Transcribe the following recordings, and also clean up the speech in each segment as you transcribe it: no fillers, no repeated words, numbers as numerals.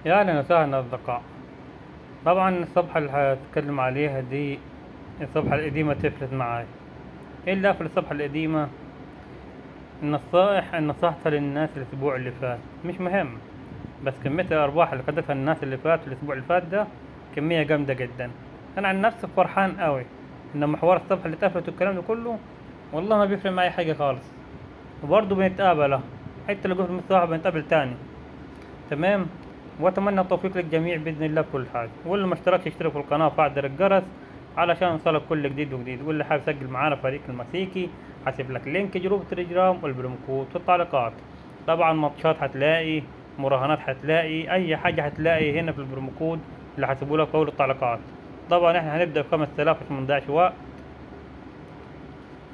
يا اهلا وسهلا اصدقاء. طبعا الصفحة اللي هتكلم عليها دي الصفحة القديمة تفلت معايا. ايه اللي قفل الصفحة القديمة؟ النصائح اللي نصحتها للناس الاسبوع اللي فات مش مهم، بس كمية الارباح اللي خدتها الناس اللي فات الاسبوع اللي فات ده كمية جامدة جدا. انا عن نفسي فرحان قوي ان محور الصفحة اللي اتقفلت والكلام ده كله والله ما بيفرق معايا حاجة خالص، وبرضه بنتقابل حتى لو قفل الصفحة بنتقابل تاني، تمام. واتمنى التوفيق للجميع باذن الله في كل حاجة، واللي ما اشتركش يشترك في القناة وفعل الجرس علشان يوصلك كل جديد وجديد. واللي حابب يسجل معانا فريق المكسيكي هسيب لك link group تليجرام وال promo code في التعليقات. طبعا ماتشات هتلاقي، مراهنات هتلاقي، اي حاجة هتلاقي هنا في ال promo code اللي هسيبه لك في التعليقات. طبعا احنا هنبدا ب 5000 عشان ما نضيعش وقت،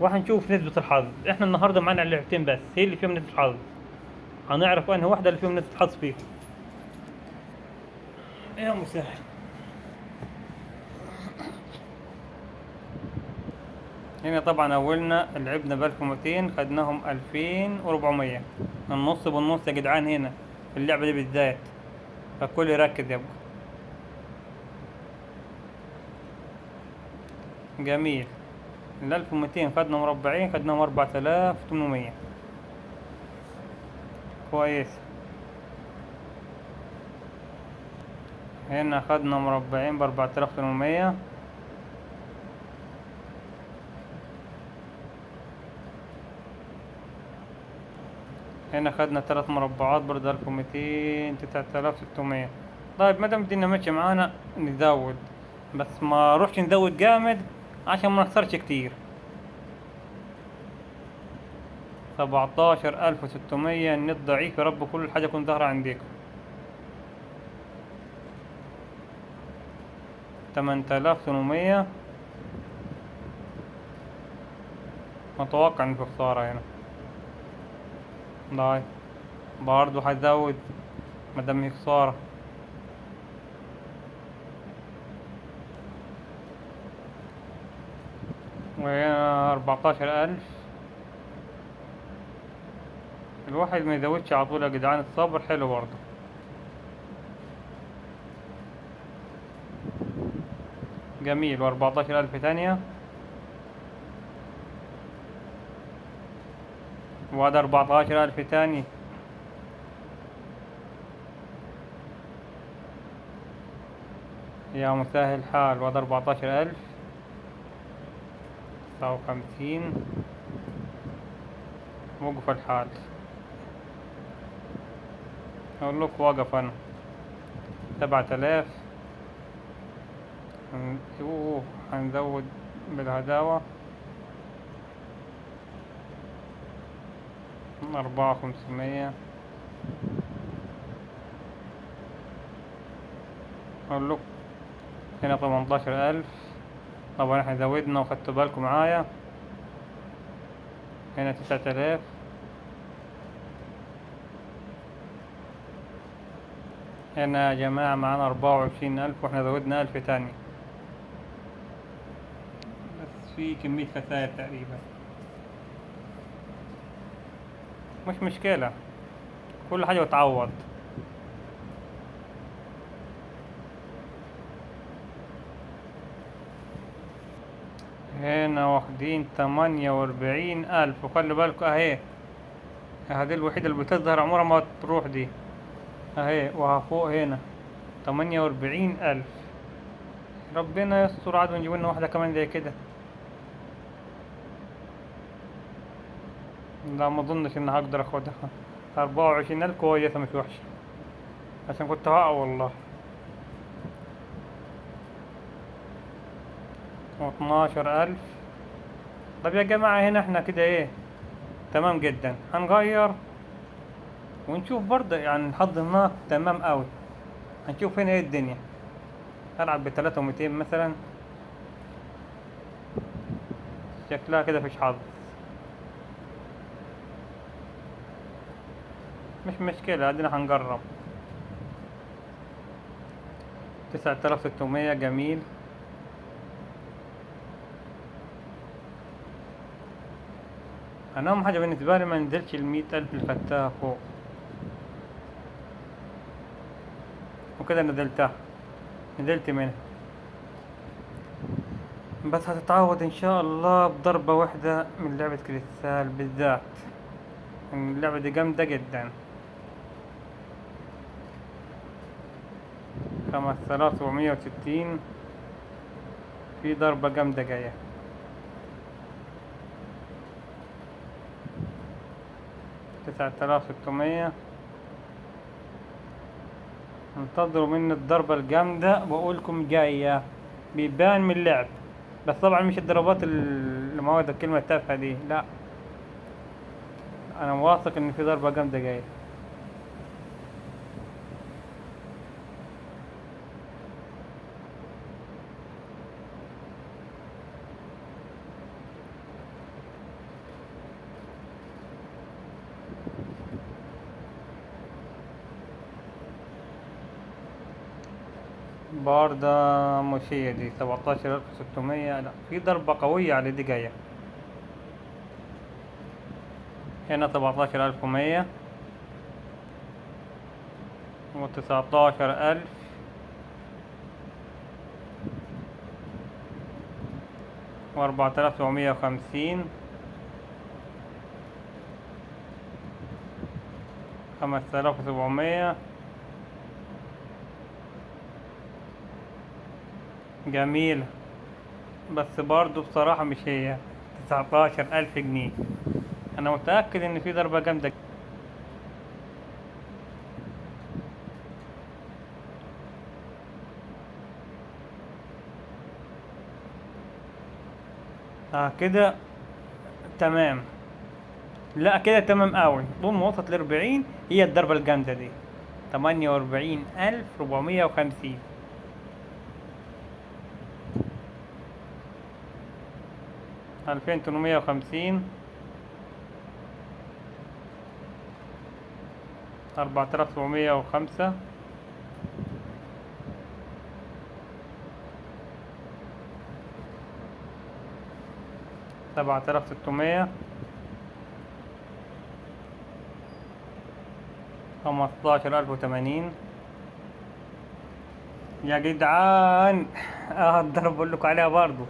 وهنشوف نسبه الحظ. احنا النهارده معانا لعبتين بس هي اللي فيهم نسبه الحظ، هنعرف انهي واحدة اللي فيهم نسبه الحظ فيهم. يا مسهل. هنا طبعا اولنا لعبنا ب1200 خدناهم 2400، النص بالنص يا جدعان هنا في اللعبة دي بالذات، فالكل يركز يبقى. جميل. 1200 خدنا مربعين، خدناهم 4800، كويس. هنا خدنا مربعين ب4800، هنا خدنا 3 مربعات برضه 1200، 9600. طيب مادام الدنيا ماشية معانا نزود، بس ما نروحش نزود جامد عشان ما نخسرش كتير. 17600. النت ضعيف يا رب كل حاجة تكون ظاهرة عندكم. 8800. متوقع ان في خسارة هنا. طيب برضه هزود مادام هي خسارة. وهنا 14000. الواحد ما يزودش على طول يا جدعان، الصبر حلو برضه. جميل. و14000 تانية، وهذا 14000 تاني. يا مسهل الحال. وهذا 14000 59. وقف الحال، اقول لك واقف انا. 7000. اوه هنزود بالهداوة. 4500. اقول لكم هنا 18000. طبعا احنا زودنا وخدتوا بالكم معايا. هنا 9000. هنا يا جماعة معانا 24000 واحنا زودنا 1000 تاني، بس في كمية خسائر تقريبا. مش مشكلة، كل حاجة بتعوض. هنا واخدين 48000، وخلي بالكوا اهي هذه الوحيدة اللي بتظهر عمرها ما تروح دي اهي، وفوق هنا 48000. ربنا يستر عاد ونجيب لنا واحدة كمان زي كده. لا ما اظنش ان هقدر اخدها. 24000 كويسة مش وحشة، عشان كنت هقع والله. 12000. طب يا جماعة هنا احنا كده ايه تمام جدا. هنغير ونشوف برضه يعني الحظ هناك تمام قوي. هنشوف هنا ايه الدنيا. هلعب ب3200 مثلا، شكلها كده مفيش حظ، مش مشكلة ادينا هنجرب. 9600. جميل. انا اهم حاجة بالنسبة لي ما نزلش 100000 اللي خدتها فوق. وكده نزلتها، نزلت منها، بس هتتعوض ان شاء الله بضربة واحدة من لعبة كريستال بالذات. اللعبة دي جامدة جدا. 5760 في ضربة جامدة جاية. 9600. انتظروا مني الضربة الجامدة، بقولكم جاية، بيبان من اللعب، بس طبعا مش الضربات اللي مواد الكلمة التافهة دي، لا انا واثق ان في ضربة جامدة جاية. باردة مشية دي 17600. لا في ضربة قوية على دي جاية. هنا 17100 و19000. و4750. 5700. جميلة، بس برضو بصراحة مش هي 19000 جنيه. أنا متأكد إن في ضربة جامدة. كده تمام، لا كده تمام قوي. طول ما وصلت ل40 هي الضربة الجامدة دي. 48450. 2850. 4705. 7600. 15080. يا جدعان الضرب بقول لكم عليها برضو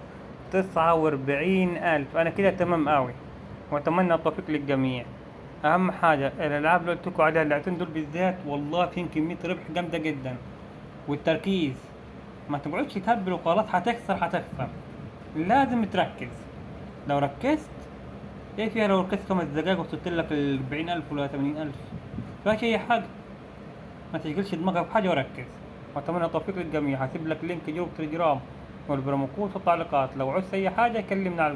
49000. انا كده تمام قوي، واتمنى التوفيق للجميع. اهم حاجه الالعاب اللي قلت لكم عليها، اللعبتين دول بالذات والله فيهم كميه ربح جامده جدا، والتركيز ما تقعدش تهبل وخلاص هتخسر هتخسر، لازم تركز. لو ركزت ايه فيها؟ لو ركزت 5 دقايق وصلت لك ال 40000 ولا 80000 فيهاش اي حاجه. ما تشغلش دماغك بحاجه وركز. واتمنى التوفيق للجميع. هسيب لك link group تليجرام وال promo code في التعليقات. لو عوزت اي حاجه كلمنا على